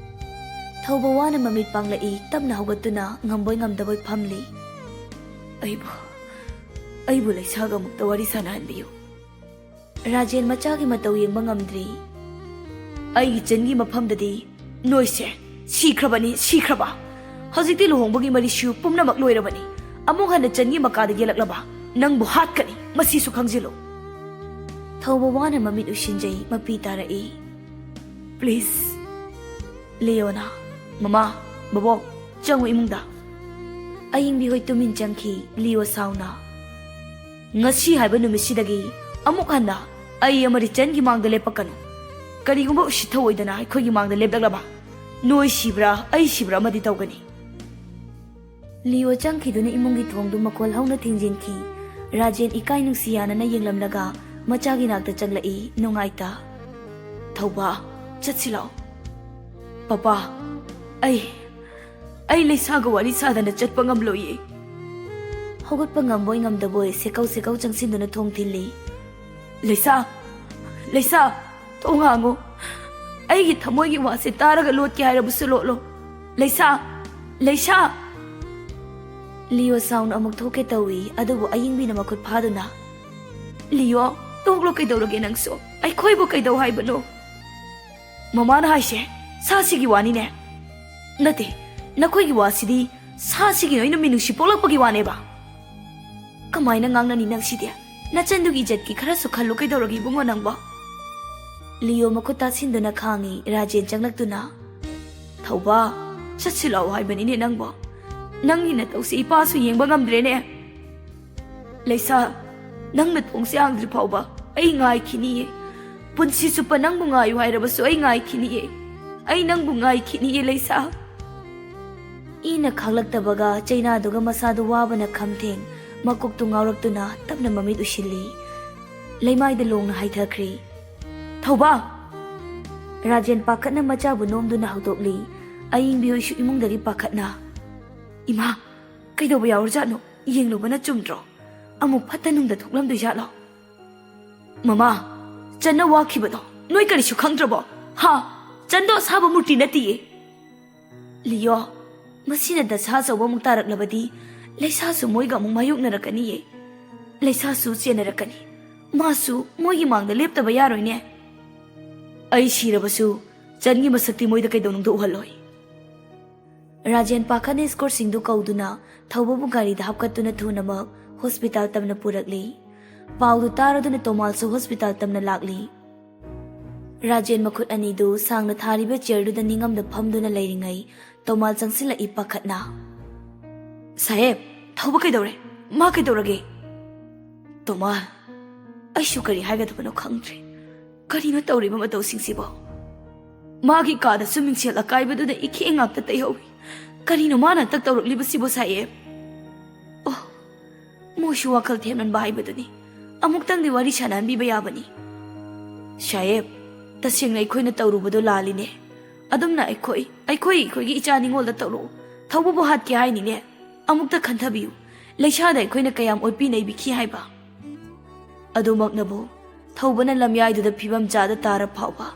ꯊꯧꯕ ꯋꯥꯅ ꯃꯃꯤꯠ ꯄꯥꯡꯂꯛꯏ, ꯇꯞꯅ ꯍꯧꯒꯠꯇꯨꯅ ꯉꯝꯕꯣꯏ ꯉꯝꯗꯕꯣꯏ ꯐꯝꯂꯤ꯫ "ꯑꯩꯕꯨ, ꯑꯩꯕꯨ ꯂꯩꯁꯥꯒ ꯑꯃꯨꯛꯇ ꯋꯥꯔꯤ ꯁꯥꯟꯅꯍꯟꯕꯤꯌꯨ꯫" ꯔꯥꯖꯦꯟ ꯃꯆꯥꯒꯤ ꯃꯇꯧ ꯌꯦꯡꯕ ꯉꯝꯗ꯭ꯔꯤ꯫ "ꯑꯩꯒꯤ ꯆꯟꯒꯤ ꯃꯐꯝꯗꯗꯤ ꯅꯣꯏꯁꯦ ꯁꯤꯈ꯭ꯔꯕꯅꯤ, ꯁꯤꯈ꯭ꯔꯕ꯫ ꯍꯧꯖꯤꯛꯇꯤ ꯂꯨꯍꯣꯡꯕꯒꯤ ꯃꯔꯤꯁꯨ ꯄꯨꯝꯅꯃꯛ ꯂꯣꯏꯔꯕꯅꯤ꯫ ꯑꯃꯨꯛ ꯍꯟꯅ ꯆꯟꯒꯤ ꯃꯀꯥꯗ ꯌꯦꯜꯂꯛꯂꯕ ꯅꯪꯕꯨ ꯍꯥꯠꯀꯅꯤ, ꯃꯁꯤꯁꯨ ꯈꯪꯖꯤꯜꯂꯨ꯫" ꯊꯧꯕ ꯋꯥꯅ ꯃꯃꯤꯠ ꯎꯏꯁꯤꯟꯖꯩ, ꯃꯄꯤ ꯇꯥꯔꯛꯏ꯫ "Please꯫" ꯂꯤꯌꯣꯅ, "ꯃꯃꯥ, ꯕꯕꯣꯛ, ꯆꯪꯉꯨ ꯏꯃꯨꯡꯗ꯫" ꯑꯌꯤꯡꯕꯤ ꯍꯣꯏ ꯇꯨꯃꯤꯟ ꯆꯪꯈꯤ꯫ ꯂꯤꯌꯣ ꯁꯥꯎꯅ, "ꯉꯁꯤ ꯍꯥꯏꯕ ꯅꯨꯃꯤꯠꯁꯤꯗꯒꯤ ꯑꯃꯨꯛ ꯍꯟꯅ ꯑꯩ ꯑꯃꯗꯤ ꯆꯟꯒꯤ ꯃꯥꯡꯗ ꯂꯦꯞꯄꯛꯀꯅꯨ꯫ ꯀꯔꯤꯒꯨꯝꯕ ꯎꯁꯤꯠ ꯊꯑꯣꯏꯗꯅ ꯑꯩꯈꯣꯏꯒꯤ ꯃꯥꯡꯗ ꯂꯦꯞꯂꯛꯂꯕ, ꯅꯣꯏ ꯁꯤꯕ꯭ꯔꯥ ꯑꯩ ꯁꯤꯕ꯭ꯔꯥ ꯑꯃꯗꯤ ꯇꯧꯒꯅꯤ꯫" ꯂꯤꯌꯣ ꯆꯪꯈꯤꯗꯨꯅ ꯏꯃꯨꯡꯒꯤ ꯊꯣꯡꯗꯨ ꯃꯈꯣꯜ ꯍꯧꯅ ꯊꯤꯡꯖꯤꯟꯈꯤ꯫ ꯔꯥꯖꯦꯟ ꯏꯀꯥꯏ ꯅꯨꯡꯁꯤ ꯌꯥꯅꯅ ꯌꯦꯡꯂꯝꯂꯒ ꯃꯆꯥꯒꯤ ꯅꯥꯛꯇ ꯆꯪꯂꯛꯏ, ꯅꯨꯡꯉꯥꯏꯇ꯫ "ꯊꯧꯕ, ꯆꯠꯁꯤ ꯂꯥꯛꯑꯣ꯫" "ꯄꯄꯥ, ꯑꯩ, ꯑꯩ ꯂꯩꯁꯥꯒ ꯋꯥꯔꯤ ꯁꯥꯗꯅ ꯆꯠꯄ ꯉꯝꯂꯣꯏꯌꯦ꯫" ꯍꯧꯒꯠꯄ ꯉꯝꯕꯣꯏ ꯉꯝꯗꯕꯣꯏ ꯁꯦꯀꯧ ꯁꯦꯀꯧ ꯆꯪꯁꯤꯟꯗꯨꯅ ꯊꯣꯡ ꯊꯤꯜꯂꯤ꯫ "ꯂꯩꯁꯥ, ꯂꯩꯁꯥ, ꯊꯣꯡ ꯍꯥꯡꯉꯣ꯫ ꯑꯩꯒꯤ ꯊꯃꯣꯏꯒꯤ ꯋꯥꯁꯦ ꯇꯥꯔꯒ ꯂꯣꯠꯀꯦ ꯍꯥꯏꯔꯕꯁꯨ ꯂꯣꯠꯂꯣ꯫ ꯂꯩꯁꯥ, ꯂꯩꯁꯥ!" ꯂꯤꯌꯣ ꯁꯥꯎꯅ ꯑꯃꯨꯛ ꯊꯣꯛꯀꯦ ꯇꯧꯏ, ꯑꯗꯨꯕꯨ ꯑꯌꯤꯡꯕꯤꯅ ꯃꯈꯨꯠ ꯐꯥꯗꯨꯅ, "ꯂꯤꯌꯣ, ꯇꯣꯛꯂꯣ, ꯀꯩꯗꯧꯔꯒꯦ ꯅꯪꯁꯨ? ꯑꯩꯈꯣꯏꯕꯨ ꯀꯩꯗꯧ ꯍꯥꯏꯕꯅꯣ?" "ꯃꯃꯥꯅ ꯍꯥꯏꯁꯦ ꯁꯥꯁꯤꯒꯤ ꯋꯥꯅꯤꯅꯦ?" "ꯅꯠꯇꯦ, ꯅꯈꯣꯏꯒꯤ ꯋꯥꯁꯤꯗꯤ ꯁꯥꯁꯤꯒꯤ ꯅꯣꯏꯅ ꯃꯤꯅꯨꯡꯁꯤ ꯄꯣꯛꯂꯛꯄꯒꯤ ꯋꯥꯅꯦꯕ꯫" "ꯀꯃꯥꯏꯅ ꯉꯥꯡꯅꯅꯤ ꯅꯪꯁꯤꯗꯤ? ꯅꯆꯟꯗꯨꯒꯤ ꯏꯖꯠꯀꯤ ꯈꯔꯁꯨ ꯈꯜꯂꯨ ꯀꯩꯗꯧꯔꯒꯦ ꯏꯕꯨꯡꯉꯣ ꯅꯪꯕꯣ?" ꯂꯤꯌꯣ ꯃꯈꯨꯠ ꯇꯥꯁꯤꯟꯗꯨꯅ ꯈꯥꯡꯉꯤ꯫ ꯔꯥꯖꯦꯟ ꯆꯪꯂꯛꯇꯨꯅ, "ꯊꯧꯕ, ꯆꯠꯁꯤ ꯂꯥꯛꯑꯣ ꯍꯥꯏꯕꯅꯤꯅꯦ ꯅꯪꯕꯣ꯫ ꯅꯪꯒꯤ ꯅꯇꯧꯁꯦ ꯏꯄꯥꯁꯨ ꯌꯦꯡꯕ ꯉꯝꯗ꯭ꯔꯦꯅꯦ꯫ ꯂꯩꯁꯥ, ꯅꯪꯅ ꯊꯣꯡꯁꯦ ꯍꯥꯡꯗ꯭ꯔꯤ ꯐꯥꯎꯕ ꯑꯩ ꯉꯥꯏꯈꯤꯅꯤꯌꯦ꯫ ꯄꯨꯟꯁꯤ ꯆꯨꯞꯄ ꯅꯪꯕꯨ ꯉꯥꯏꯌꯨ ꯍꯥꯏꯔꯕꯁꯨ ꯑꯩ ꯉꯥꯏꯈꯤꯅꯤꯌꯦ꯫ ꯑꯩ ꯅꯪꯕꯨ ꯉꯥꯏꯈꯤꯅꯤꯌꯦ, ꯂꯩꯁꯥ꯫ ꯏꯅ ꯈꯥꯡꯂꯛꯇꯕꯒ ꯆꯩꯅꯥꯗꯨꯒ ꯃꯁꯥꯗꯨ ꯋꯥꯕꯅ ꯈꯝꯊꯦꯡ, ꯃꯀꯣꯛꯇꯨ ꯉꯥꯎꯔꯛꯇꯨꯅ ꯇꯞꯅ ꯃꯃꯤꯠ ꯎꯏꯁꯤꯜꯂꯤ꯫ ꯂꯩꯃꯥꯏꯗ ꯂꯣꯡꯅ ꯍꯥꯏꯊꯈ꯭ꯔꯦ꯫ "ꯊꯧꯕꯥ!" ꯔꯥꯖꯦꯟ ꯄꯥꯈꯠꯅ ꯃꯆꯥꯕꯨ ꯅꯣꯝꯗꯨꯅ ꯍꯧꯗꯣꯛꯂꯤ꯫ ꯑꯌꯤꯡꯕꯤ ꯍꯣꯏꯁꯨ ꯏꯃꯨꯡꯗꯒꯤ ꯄꯥꯈꯠꯅ, "ꯏꯃꯥ, ꯀꯩꯗꯧꯕ ꯌꯥꯎꯔꯖꯥꯠꯅꯣ? ꯌꯦꯡꯂꯨꯕꯅ ꯆꯨꯝꯗ꯭ꯔꯣ? ꯑꯃꯨꯛ ꯐꯠꯇ ꯅꯨꯡꯗ ꯊꯣꯛꯂꯝꯗꯣꯏꯖꯥꯠꯂꯣ?" "ꯃꯃꯥ, ꯆꯟꯅ ꯋꯥꯈꯤꯕꯗꯣ ꯅꯣꯏ ꯀꯔꯤꯁꯨ ꯈꯪꯗ꯭ꯔꯕꯣ? ꯍꯥ? ꯆꯟꯗꯣ ꯑꯁꯥꯕ ꯃꯨꯔꯇꯤ ꯅꯠꯇꯤꯌꯦ꯫" "ꯂꯤꯌꯣ, ꯃꯁꯤꯅ ꯗꯁꯥ ꯑꯆꯧꯕ ꯑꯃꯨꯛ ꯇꯥꯔꯛꯂꯕꯗꯤ ꯂꯩꯁꯥꯁꯨ ꯃꯣꯏꯒ ꯑꯃꯨꯛ ꯃꯥꯌꯣꯛꯅꯔꯛꯀꯅꯤꯌꯦ꯫ ꯂꯩꯁꯥꯁꯨ ꯆꯦꯟꯅꯔꯛꯀꯅꯤ꯫ ꯃꯥꯁꯨ ꯃꯣꯏꯒꯤ ꯃꯥꯡꯗ ꯂꯦꯞꯇꯕ ꯌꯥꯔꯣꯏꯅꯦ꯫ ꯑꯩ ꯁꯤꯔꯕꯁꯨ ꯆꯟꯒꯤ ꯃꯁꯛꯇꯤ ꯃꯣꯏꯗ ꯀꯩꯗꯧꯅꯨꯡꯗ ꯎꯍꯜꯂꯣꯏ꯫" ꯔꯥꯖꯦꯟ ꯄꯥꯈꯠꯅ ꯏꯁꯀꯣꯔꯠꯁꯤꯡꯗꯨ ꯀꯧꯗꯨꯅ ꯊꯧꯕꯕꯨ ꯒꯥꯔꯤꯗ ꯍꯥꯞꯀꯠꯇꯨꯅ ꯊꯨꯅꯃꯛ ꯍꯣꯁꯄꯤꯇꯥꯜ ꯇꯝꯅ ꯄꯨꯔꯛꯂꯤ꯫ ꯄꯥꯎꯗꯨ ꯇꯥꯔꯗꯨꯅ ꯇꯣꯃꯥꯜꯁꯨ ꯍꯣꯁꯄꯤꯇꯥꯜ ꯇꯝꯅ ꯂꯥꯛꯂꯤ꯫ ꯔꯥꯖꯦꯟ ꯃꯈꯨꯠ ꯑꯅꯤꯗꯨ ꯁꯥꯡꯅ ꯊꯥꯔꯤꯕ ꯆꯤꯌꯔꯗꯨꯗ ꯅꯤꯡꯉꯝꯗ ꯐꯝꯗꯨꯅ ꯂꯩꯔꯤꯉꯩ ꯇꯣꯃꯥꯜ ꯆꯪꯁꯤꯜꯂꯛꯏ ꯄꯥꯈꯠꯅ꯫ "ꯁꯥꯍꯦꯕ, ꯊꯧꯕ ꯀꯩꯗꯧꯔꯦ? ꯃꯥ ꯀꯩꯗꯧꯔꯒꯦ?" "ꯇꯣꯃꯥꯜ, ꯑꯩꯁꯨ ꯀꯔꯤ ꯍꯥꯏꯒꯗꯕꯅꯣ ꯈꯪꯗ꯭ꯔꯦ꯫ ꯀꯔꯤꯅꯣ ꯇꯧꯔꯤꯕ ꯃꯇꯧꯁꯤꯡꯁꯤꯕꯣ? ꯃꯥꯒꯤ ꯀꯥꯗꯁꯨ ꯃꯤꯡꯁꯦꯜ ꯑꯀꯥꯏꯕꯗꯨꯅ ꯏꯈꯦꯡ ꯉꯥꯛꯇ ꯇꯩꯍꯧꯏ꯫ ꯀꯔꯤꯅꯣ ꯃꯥꯅ ꯍꯟꯇꯛ ꯇꯧꯔꯛꯂꯤꯕꯁꯤꯕꯣ, ꯁꯥꯍꯦꯕ?" ꯑꯣ, ꯃꯣꯏꯁꯨ ꯋꯥꯈꯜ ꯊꯦꯝꯍꯟꯕ ꯍꯥꯏꯕꯗꯨꯅꯤ꯫ ꯑꯃꯨꯛꯇꯪꯗꯤ ꯋꯥꯔꯤ ꯁꯥꯟꯅꯍꯟꯕꯤꯕ ꯌꯥꯕꯅꯤ꯫ "ꯁꯥꯍꯦꯕ, ꯇꯁꯦꯡꯅ ꯑꯩꯈꯣꯏꯅ ꯇꯧꯔꯨꯕꯗꯣ ꯂꯥꯜꯂꯤꯅꯦ꯫ ꯑꯗꯨꯝꯅ ꯑꯩꯈꯣꯏ, ꯑꯩꯈꯣꯏ, ꯑꯩꯈꯣꯏꯒꯤ ꯏꯆꯥ ꯅꯤꯉꯣꯜꯗ ꯇꯧꯔꯛꯎ꯫ ꯊꯧꯕꯕꯨ ꯍꯥꯠꯀꯦ ꯍꯥꯏꯅꯤꯅꯦ꯫ ꯑꯃꯨꯛꯇ ꯈꯟꯊꯕꯤꯌꯨ꯫ ꯂꯩꯁꯥꯗ ꯑꯩꯈꯣꯏꯅ ꯀꯌꯥꯝ ꯑꯣꯠꯄꯤ ꯅꯩꯕꯤꯈꯤ ꯍꯥꯏꯕ꯫ ꯑꯗꯨꯃꯛꯅꯕꯨ ꯊꯧꯕꯅ ꯂꯝꯌꯥꯏꯗꯨꯗ ꯐꯤꯕꯝ ꯆꯥꯗ ꯇꯥꯔ ꯐꯥꯎꯕ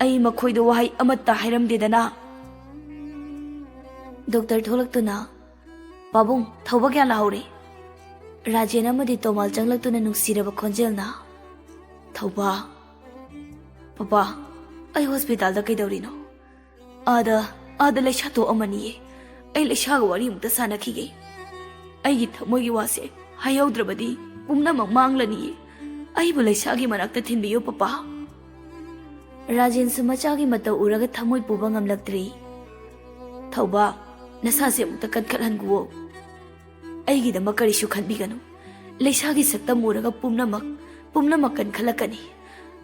ꯑꯩ ꯃꯈꯣꯏꯗ ꯋꯥꯍꯩ ꯑꯃꯠꯇ ꯍꯥꯏꯔꯝꯗꯦꯗꯅ꯫" ꯗꯣꯛꯇꯔ ꯊꯣꯛꯂꯛꯇꯨꯅ, "ꯄꯥꯕꯨꯡ, ꯊꯧꯕ ꯀꯌꯥ ꯂꯥꯛꯍꯧꯔꯦ?" ꯔꯥꯖꯦꯟ ꯑꯃꯗꯤ ꯇꯣꯃꯥꯜ ꯆꯪꯂꯛꯇꯨꯅ ꯅꯨꯡꯁꯤꯔꯕ ꯈꯣꯟꯖꯦꯜꯅ, "ꯊꯧꯕ, ꯄꯄꯥ, ꯑꯩ ꯍꯣꯁꯄꯤꯇꯥꯜꯗ ꯀꯩꯗꯧꯔꯤꯅꯣ? ꯑꯥꯗ, ꯑꯥꯗ ꯂꯩꯁꯥ ꯇꯣꯛꯑꯝꯃꯅꯤꯌꯦ꯫ ꯑꯩ ꯂꯩꯁꯥꯒ ꯋꯥꯔꯤ ꯑꯃꯨꯛꯇ ꯁꯥꯟꯅꯈꯤꯒꯦ꯫ ꯑꯩꯒꯤ ꯊꯃꯣꯏꯒꯤ ꯋꯥꯁꯦ ꯍꯥꯏꯍꯧꯗ꯭ꯔꯕꯗꯤ ꯄꯨꯝꯅꯃꯛ ꯃꯥꯡꯂꯅꯤꯌꯦ꯫ ꯑꯩꯕꯨ ꯂꯩꯁꯥꯒꯤ ꯃꯅꯥꯛꯇ ꯊꯤꯟꯕꯤꯌꯨ, ꯄꯄꯥ꯫" ꯔꯥꯖꯦꯟꯁꯨ ꯃꯆꯥꯒꯤ ꯃꯇꯧ ꯎꯔꯒ ꯊꯃꯣꯏ ꯄꯨꯕ ꯉꯝꯂꯛꯇ꯭ꯔꯤ꯫ "ꯊꯧꯕ, ꯅꯁꯥꯁꯦ ꯑꯃꯨꯛꯇ ꯀꯟꯈꯠꯍꯟꯈꯨꯋꯣ꯫ ꯑꯩꯒꯤꯗꯃꯛ ꯀꯔꯤꯁꯨ ꯈꯟꯕꯤꯒꯅꯨ꯫ ꯂꯩꯁꯥꯒꯤ ꯁꯛꯇꯝ ꯎꯔꯒ ꯄꯨꯝꯅꯃꯛ, ꯄꯨꯝꯅꯃꯛ ꯀꯟꯈꯠꯂꯛꯀꯅꯤ꯫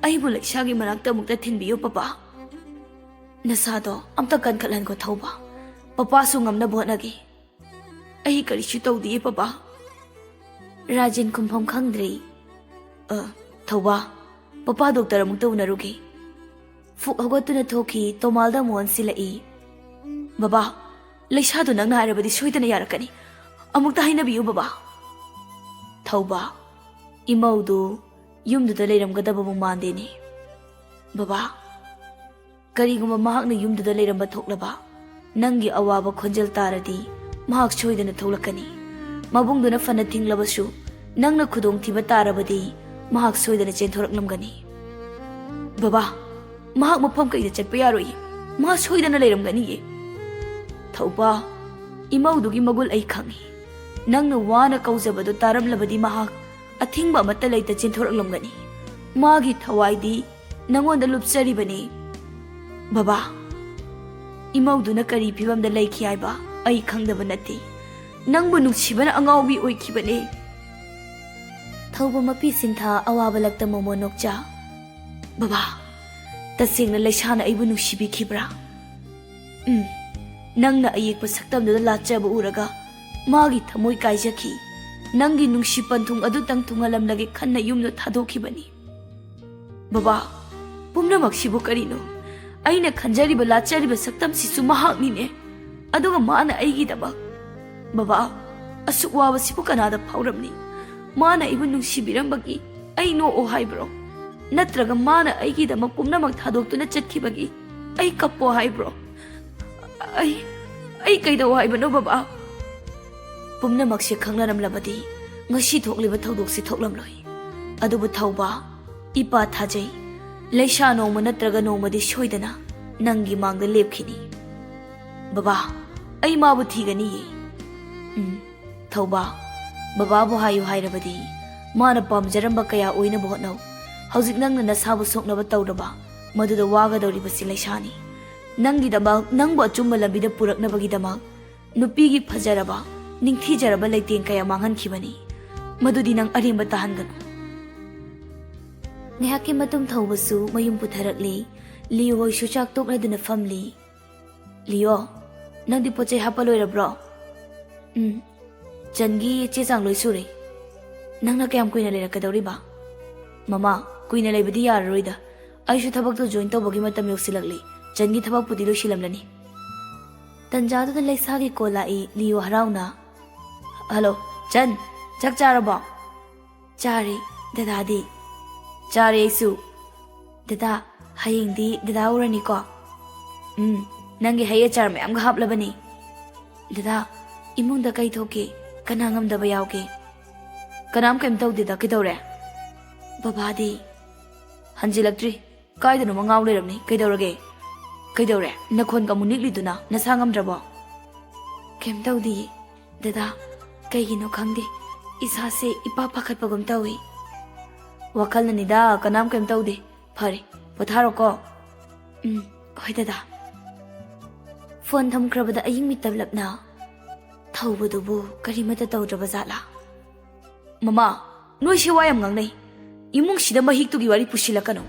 ꯑꯩꯕꯨ ꯂꯩꯁꯥꯒꯤ ꯃꯅꯥꯛꯇ ꯑꯃꯨꯛꯇ ꯊꯤꯟꯕꯤꯌꯨ, ꯄꯄꯥ꯫ ꯅꯁꯥꯗꯣ ꯑꯝꯇ ꯀꯟꯈꯠꯍꯟꯈꯣ, ꯊꯧꯕ꯫ ꯄꯄꯥꯁꯨ ꯉꯝꯅꯕ ꯍꯣꯠꯅꯒꯦ꯫ ꯑꯩ ꯀꯔꯤꯁꯨ ꯇꯧꯗꯤꯌꯦ, ꯄꯄꯥ꯫ ꯔꯥꯖꯦꯟ ꯈꯨꯝꯐꯝ ꯈꯪꯗ꯭ꯔꯦ꯫ "ꯑ, ꯊꯧꯕ, ꯄꯄꯥ ꯗꯣꯛꯇꯔ ꯑꯃꯨꯛꯇ ꯎꯅꯔꯨꯒꯦ꯫" ꯐꯨꯛ ꯍꯧꯒꯠꯇꯨꯅ ꯊꯣꯛꯈꯤ꯫ ꯇꯣꯃꯥꯜꯗ ꯑꯃꯨꯛ ꯑꯣꯟꯁꯤꯜꯂꯛꯏ꯫ "ꯕꯕꯥ, ꯂꯩꯁꯥꯗꯣ ꯅꯪꯅ ꯍꯥꯏꯔꯕꯗꯤ ꯁꯣꯏꯗꯅ ꯌꯥꯔꯛꯀꯅꯤ꯫ ꯑꯃꯨꯛꯇ ꯍꯥꯏꯅꯕꯤꯌꯨ, ꯕꯕꯥ꯫" ꯊꯧꯕ, "ꯏꯃꯧꯗꯨ ꯌꯨꯝꯗꯨꯗ ꯂꯩꯔꯝꯒꯗꯕꯕꯨ ꯃꯥꯟꯗꯦꯅꯦ꯫" "ꯕꯕꯥ, ꯀꯔꯤꯒꯨꯝꯕ ꯃꯍꯥꯛꯅ ꯌꯨꯝꯗꯨꯗ ꯂꯩꯔꯝꯕ ꯊꯣꯛꯂꯕ, ꯅꯪꯒꯤ ꯑꯋꯥꯕ ꯈꯣꯟꯖꯦꯜ ꯇꯥꯔꯗꯤ ꯃꯍꯥꯛ ꯁꯣꯏꯗꯅ ꯊꯣꯛꯂꯛꯀꯅꯤ꯫ ꯃꯕꯨꯡꯗꯨꯅ ꯐꯅ ꯊꯤꯡꯂꯕꯁꯨ, ꯅꯪꯅ ꯈꯨꯗꯣꯡꯊꯤꯕ ꯇꯥꯔꯕꯗꯤ ꯃꯍꯥꯛ ꯁꯣꯏꯗꯅ ꯆꯦꯟꯊꯣꯔꯛꯂꯝꯒꯅꯤ꯫" "ꯕꯕꯥ, ꯃꯍꯥꯛ ꯃꯐꯝ ꯀꯩꯗ ꯆꯠꯄ ꯌꯥꯔꯣꯏꯌꯦ꯫ ꯃꯥ ꯁꯣꯏꯗꯅ ꯂꯩꯔꯝꯒꯅꯤꯌꯦ꯫" "ꯊꯧꯕ, ꯏꯃꯧꯗꯨꯒꯤ ꯃꯒꯨꯜ ꯑꯩ ꯈꯪꯏ꯫ ꯅꯪꯅ ꯋꯥꯅ ꯀꯧꯖꯕꯗꯨ ꯇꯥꯔꯝꯂꯕꯗꯤ ꯃꯍꯥꯛ ꯑꯊꯤꯡꯕ ꯑꯃꯠꯇ ꯂꯩꯇ ꯆꯦꯟꯊꯣꯔꯛꯂꯝꯒꯅꯤ꯫ ꯃꯥꯒꯤ ꯊꯋꯥꯏꯗꯤ ꯅꯪꯉꯣꯟꯗ ꯂꯨꯞꯆꯔꯤꯕꯅꯤ꯫" "ꯕꯕꯥ, ꯏꯃꯧꯗꯨꯅ ꯀꯔꯤ ꯐꯤꯕꯝꯗ ꯂꯩꯈꯤ ꯍꯥꯏꯕ ꯑꯩ ꯈꯪꯗꯕ ꯅꯠꯇꯦ꯫ ꯅꯪꯕꯨ ꯅꯨꯡꯁꯤꯕꯅ ꯑꯉꯥꯎꯕꯤ ꯑꯣꯏꯈꯤꯕꯅꯦ꯫" ꯊꯧꯕ ꯃꯄꯤ ꯁꯤꯟꯊꯥ ꯑꯋꯥꯕ ꯂꯛꯇ ꯃꯣꯃꯣ ꯅꯣꯛꯆ꯫ "ꯕꯕꯥ, ꯇꯁꯦꯡꯅ ꯂꯩꯁꯥꯅ ꯑꯩꯕꯨ ꯅꯨꯡꯁꯤꯕꯤꯈꯤꯕ꯭ꯔꯥ?" "ꯎꯝ, ꯅꯪꯅ ꯑꯌꯦꯛꯄ ꯁꯛꯇꯝꯗꯨꯗ ꯂꯥꯠꯆꯕ ꯎꯔꯒ ꯃꯥꯒꯤ ꯊꯃꯣꯏ ꯀꯥꯏꯖꯈꯤ꯫ ꯅꯪꯒꯤ ꯅꯨꯡꯁꯤ ꯄꯟꯊꯨꯡ ꯑꯗꯨꯇꯪ ꯊꯨꯡꯍꯜꯂꯝꯂꯒꯦ ꯈꯟꯅ ꯌꯨꯝꯗ ꯊꯥꯗꯣꯛꯈꯤꯕꯅꯤ꯫" "ꯕꯕꯥ, ꯄꯨꯝꯅꯃꯛꯁꯤꯕꯨ ꯀꯔꯤꯅꯣ? ꯑꯩꯅ ꯈꯟꯖꯔꯤꯕ ꯂꯥꯠꯆꯔꯤꯕ ꯁꯛꯇꯝꯁꯤꯁꯨ ꯃꯍꯥꯛꯅꯤꯅꯦ꯫ ꯑꯗꯨꯒ ꯃꯥꯅ ꯑꯩꯒꯤꯗꯃꯛ꯫ ꯕꯕꯥ, ꯑꯁꯨꯛ ꯋꯥꯕꯁꯤꯕꯨ ꯀꯅꯥꯗ ꯐꯥꯎꯔꯝꯅꯤ? ꯃꯥꯅ ꯑꯩꯕꯨ ꯅꯨꯡꯁꯤꯕꯤꯔꯝꯕꯒꯤ ꯑꯩ ꯅꯣꯛꯑꯣ ꯍꯥꯏꯕ꯭ꯔꯣ? ꯅꯠꯇ꯭ꯔꯒ ꯃꯥꯅ ꯑꯩꯒꯤꯗꯃꯛ ꯄꯨꯝꯅꯃꯛ ꯊꯥꯗꯣꯛꯇꯨꯅ ꯆꯠꯈꯤꯕꯒꯤ ꯑꯩ ꯀꯞꯄꯣ ꯍꯥꯏꯕ꯭ꯔꯣ? ꯑꯩ, ꯑꯩ ꯀꯩꯗꯧ ꯍꯥꯏꯕꯅꯣ, ꯕꯕꯥ?" ꯄꯨꯝꯅꯃꯛꯁꯦ ꯈꯪꯅꯔꯝꯂꯕꯗꯤ ꯉꯁꯤ ꯊꯣꯛꯂꯤꯕ ꯊꯧꯗꯣꯛꯁꯤ ꯊꯣꯛꯂꯝꯂꯣꯏ꯫ ꯑꯗꯨꯕꯨ ꯊꯧꯕ, ꯏꯄꯥ ꯊꯥꯖꯩ, ꯂꯩꯁꯥ ꯅꯣꯡꯃ ꯅꯠꯇ꯭ꯔꯒ ꯅꯣꯡꯃꯗꯤ ꯁꯣꯏꯗꯅ ꯅꯪꯒꯤ ꯃꯥꯡꯗ ꯂꯦꯞꯈꯤꯅꯤ꯫ ꯕꯕꯥ, ꯑꯩ ꯃꯥꯕꯨ ꯊꯤꯒꯅꯤꯌꯦ꯫ ꯎꯝ, ꯊꯧꯕ, ꯕꯕꯥꯕꯨ ꯍꯥꯏꯌꯨ ꯍꯥꯏꯔꯕꯗꯤ ꯃꯥꯅ ꯄꯥꯝꯖꯔꯝꯕ ꯀꯌꯥ ꯑꯣꯏꯅꯕ ꯍꯣꯠꯅꯧ꯫ ꯍꯧꯖꯤꯛ ꯅꯪꯅ ꯅꯁꯥꯕꯨ ꯁꯣꯛꯅꯕ ꯇꯧꯔꯕ ꯃꯗꯨꯗ ꯋꯥꯒꯗꯧꯔꯤꯕꯁꯤ ꯂꯩꯁꯥꯅꯤ꯫ ꯅꯪꯒꯤꯗꯃꯛ, ꯅꯪꯕꯨ ꯑꯆꯨꯝꯕ ꯂꯝꯕꯤꯗ ꯄꯨꯔꯛꯅꯕꯒꯤꯗꯃꯛ ꯅꯨꯄꯤꯒꯤ ꯐꯖꯔꯕ, ꯅꯤꯡꯊꯤꯖꯔꯕ ꯂꯩꯇꯦꯡ ꯀꯌꯥ ꯃꯥꯡꯍꯟꯈꯤꯕꯅꯤ꯫ ꯃꯗꯨꯗꯤ ꯅꯪ ꯑꯔꯦꯝꯕ ꯇꯥꯍꯟꯒꯅꯨ꯫ ꯉꯥꯏꯍꯥꯛꯀꯤ ꯃꯇꯨꯡ ꯊꯧꯕꯁꯨ ꯃꯌꯨꯝ ꯄꯨꯊꯔꯛꯂꯤ꯫ ꯂꯤꯌꯣ ꯍꯣꯏꯁꯨ ꯆꯥꯛ ꯇꯣꯛꯂꯗꯨꯅ ꯐꯝꯂꯤ꯫ "ꯂꯤꯌꯣ, ꯅꯪꯗꯤ ꯄꯣꯠ ꯆꯩ ꯍꯥꯞꯄ ꯂꯣꯏꯔꯕ꯭ꯔꯣ?" "ꯎꯝ, ꯆꯟꯒꯤ ꯆꯦ ꯆꯥꯡ ꯂꯣꯏ ꯁꯨꯔꯦ꯫ ꯅꯪꯅ ꯀꯌꯥꯝ ꯀꯨꯏꯅ ꯂꯩꯔꯛꯀꯗꯧꯔꯤꯕ?" "ꯃꯃꯥ, ꯀꯨꯏꯅ ꯂꯩꯕꯗꯤ ꯌꯥꯔꯔꯣꯏꯗ꯫ ꯑꯩꯁꯨ ꯊꯕꯛꯇꯣ ꯖꯣꯏꯟ ꯇꯧꯕꯒꯤ ꯃꯇꯝ ꯌꯧꯁꯤꯜꯂꯛꯂꯤ꯫ ꯆꯟꯒꯤ ꯊꯕꯛꯄꯨꯗꯤ ꯂꯣꯏꯁꯤꯜꯂꯝꯂꯅꯤ꯫" ꯇꯟꯖꯥꯗꯨꯗ ꯂꯩꯁꯥꯒꯤ ꯀꯣꯜ ꯂꯥꯛꯏ꯫ ꯂꯤꯌꯣ ꯍꯔꯥꯎꯅ, "ꯍꯜꯂꯣ, ꯆꯟ, ꯆꯥꯛ ꯆꯥꯔꯕꯣ?" "ꯆꯥꯔꯦ, ꯗꯗꯥꯗꯤ?" "ꯆꯥꯔꯦ ꯑꯩꯁꯨ꯫ ꯗꯗꯥ, ꯍꯌꯦꯡꯗꯤ ꯗꯗꯥ ꯎꯔꯅꯤꯀꯣ?" "ꯎꯝ, ꯅꯪꯒꯤ ꯍꯩ ꯑꯆꯥꯔ ꯃꯌꯥꯝꯒ ꯍꯥꯞꯂꯕꯅꯤ꯫" "ꯗꯗꯥ, ꯏꯃꯨꯡꯗ ꯀꯩ ꯊꯣꯛꯀꯦ? ꯀꯅꯥ ꯉꯝꯗꯕ ꯌꯥꯎꯒꯦ?" "ꯀꯅꯥꯝ ꯀꯩꯝ ꯇꯧꯗꯦꯗ꯫ ꯀꯩꯗꯧꯔꯦ?" "ꯕꯕꯥꯗꯤ?" "ꯍꯟꯖꯤꯜꯂꯛꯇ꯭ꯔꯤ꯫ ꯀꯥꯏꯗꯅꯣꯃ ꯉꯥꯎ ꯂꯩꯔꯝꯅꯤ꯫ ꯀꯩꯗꯧꯔꯒꯦ? ꯀꯩꯗꯧꯔꯦ? ꯅꯈꯣꯟꯒ ꯑꯃꯨꯛ ꯅꯤꯛꯂꯤꯗꯨꯅ? ꯅꯁꯥ ꯉꯝꯗ꯭ꯔꯕꯣ?" "ꯀꯩꯝ ꯇꯧꯗꯤꯌꯦ ꯗꯗꯥ꯫ ꯀꯩꯒꯤꯅꯣ ꯈꯪꯗꯦ, ꯏꯁꯥꯁꯦ ꯏꯄꯥ ꯄꯥꯈꯠꯄꯒꯨꯝ ꯇꯧꯏ꯫" "ꯋꯥꯈꯜꯅꯅꯤꯗ, ꯀꯅꯥꯝ ꯀꯩꯝ ꯇꯧꯗꯦ꯫ ꯐꯔꯦ, ꯄꯣꯊꯥꯔꯣꯀꯣ꯫" "ꯎꯝ, ꯍꯣꯏ ꯗꯗꯥ꯫" ꯐꯣꯟ ꯊꯝꯈ꯭ꯔꯕꯗ ꯑꯌꯤꯡ ꯃꯤꯇꯞꯂꯞꯅ, "ꯊꯧꯕꯗꯨꯕꯨ ꯀꯔꯤꯃꯠꯇ ꯇꯧꯗ꯭ꯔꯕ ꯖꯥꯠꯂꯥ?" "ꯃꯃꯥ, ꯅꯣꯏꯁꯦ ꯋꯥ ꯌꯥꯝ ꯉꯥꯡꯅꯩ꯫ ꯏꯃꯨꯡꯁꯤꯗ ꯃꯍꯤꯛꯇꯨꯒꯤ ꯋꯥꯔꯤ ꯄꯨꯁꯤꯜꯂꯛꯀꯅꯨ꯫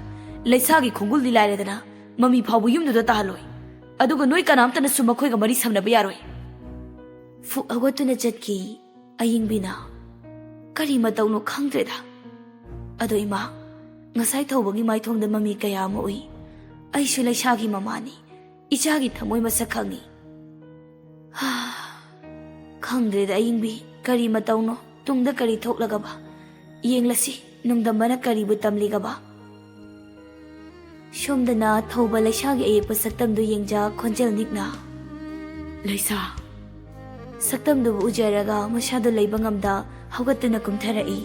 ꯂꯩꯁꯥꯒꯤ ꯈꯣꯡꯒꯨꯜꯗꯤ ꯂꯥꯏꯔꯗꯅ, ꯃꯃꯤ ꯐꯥꯎꯕ ꯌꯨꯝꯗꯨꯗ ꯇꯥꯍꯜꯂꯣꯏ꯫ ꯑꯗꯨꯒ ꯅꯣꯏ ꯀꯅꯥꯝꯇꯅꯁꯨ ꯃꯈꯣꯏꯒ ꯃꯔꯤ ꯁꯝꯅꯕ ꯌꯥꯔꯣꯏ꯫" ꯐꯨꯛ ꯍꯧꯒꯠꯇꯨꯅ ꯆꯠꯈꯤ꯫ ꯑꯌꯤꯡꯕꯤꯅ, "ꯀꯔꯤ ꯃꯇꯧꯅꯣ ꯈꯪꯗ꯭ꯔꯦꯗ꯫ ꯑꯗꯣ ꯏꯃꯥ, ꯉꯁꯥꯏ ꯊꯧꯕꯒꯤ ꯃꯥꯏꯊꯣꯡꯗ ꯃꯃꯤ ꯀꯌꯥ ꯑꯃ ꯎꯏ꯫ ꯑꯩꯁꯨ ꯂꯩꯁꯥꯒꯤ ꯃꯃꯥꯅꯤ꯫ ꯏꯆꯥꯒꯤ ꯊꯃꯣꯏ ꯃꯁꯛ ꯈꯪꯉꯤ꯫" ꯍꯥ, ꯈꯪꯗ꯭ꯔꯦꯗ ꯑꯌꯤꯡꯕꯤ, ꯀꯔꯤ ꯃꯇꯧꯅꯣ? ꯇꯨꯡꯗ ꯀꯔꯤ ꯊꯣꯛꯂꯒꯕ? ꯌꯦꯡꯂꯁꯤ, ꯅꯨꯡꯗꯝꯕꯅ ꯀꯔꯤꯕꯨ ꯇꯝꯂꯤꯒꯕ? ꯁꯣꯝꯗꯅ ꯊꯧꯕ ꯂꯩꯁꯥꯒꯤ ꯑꯌꯦꯛꯄ ꯁꯛꯇꯝꯗꯨ ꯌꯦꯡꯖ ꯈꯣꯟꯖꯦꯜ ꯅꯤꯛꯅ, "ꯂꯩꯁꯥ!" ꯁꯛꯇꯝꯗꯨꯕꯨ ꯎꯖꯔꯒ ꯃꯁꯥꯗꯨ ꯂꯩꯕ ꯉꯝꯗ ꯍꯧꯒꯠꯇꯨꯅ ꯀꯨꯝꯊꯔꯛꯏ꯫